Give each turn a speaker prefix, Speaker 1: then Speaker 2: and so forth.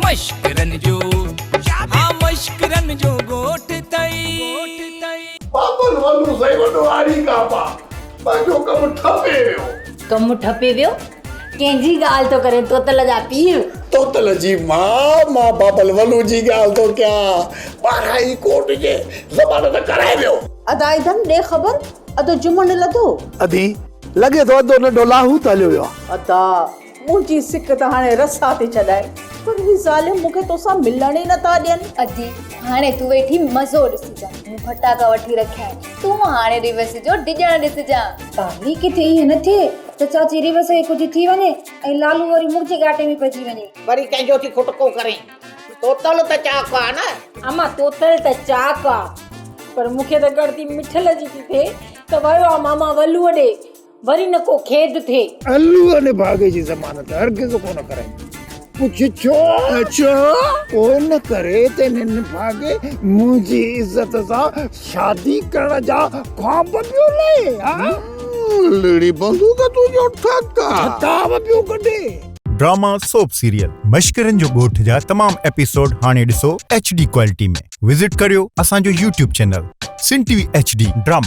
Speaker 1: مشڪرن جو ها مشڪرن جو ڳوٺ ٿئي.
Speaker 2: بابل ولو سائين وڏو آري ڪاپا پنهنجو ڪم ٺپي ويو.
Speaker 3: ڪم ٺپي ويو؟ ڪنهن جي ڳالهه ٿو ڪرين توتل جا پيء.
Speaker 2: توتل جي ماء مان بابل ولو جي ڳالهه ٿو ڪيان. ٻارهائي ڪوٽ جي ضمانت ڪرائي ويو.
Speaker 4: ادا ايڌم ڏي خبر ادو جمن لڌو.
Speaker 5: ادي لڳي ٿو ادو ننڍو لاهوت هليو ويو آ.
Speaker 4: ادا منهنجي سڪ ته هاڻي رسا ٿي ڇڏائي پر هي ظالم مون کي توسان ملڻ ئي نٿا ڏين.
Speaker 6: ادي هاڻي تون ويٺي مزو ڏسجان مون ڦٽاڪا وٺي رکيا آهن تون هاڻي ريوس جو ڊڄڻ ڏسجان.
Speaker 3: پاڳلي ڪٿي ائين نه ٿئي ته چاچي ريوس کي ڪجهه ٿي وڃي ۽ لالو وري منهنجي ڳاٽي ۾ پئجي وڃي.
Speaker 7: وري ڪنهن جو ٿي کٽڪو ڪرين. توتل ته چاڪ آ نه.
Speaker 8: اما توتل ته چاڪ آ پر مون کي ته ڳڻتي مٺل جي ٿي ٿئي ته ويو آ ماما ولوء ڏي وري نه ڪو کيد ٿئي.
Speaker 5: الوء نڀاڳي جي ضمانت هرگز ڪونه ڪرائين. پڇ ڇو؟ ڇو؟ ان ڪري ته هن نڀاڳي منهنجي عزت سان شادي ڪرڻ جا خواب پيو لهي. ها؟
Speaker 2: لڙي بندوق تنهنجو ٺڪ آ.
Speaker 5: ٺڪاء به پيو ڪڍي.
Speaker 9: ڊراما سوپ سيريل مشڪرن جو ڳوٺ جا تمام ايپيسوڊ هاڻي ڏسو ايڇ ڊي ڪوالٽي ۾ وزٽ ڪريو اسان جو YouTube channel Sindh T V H D drama.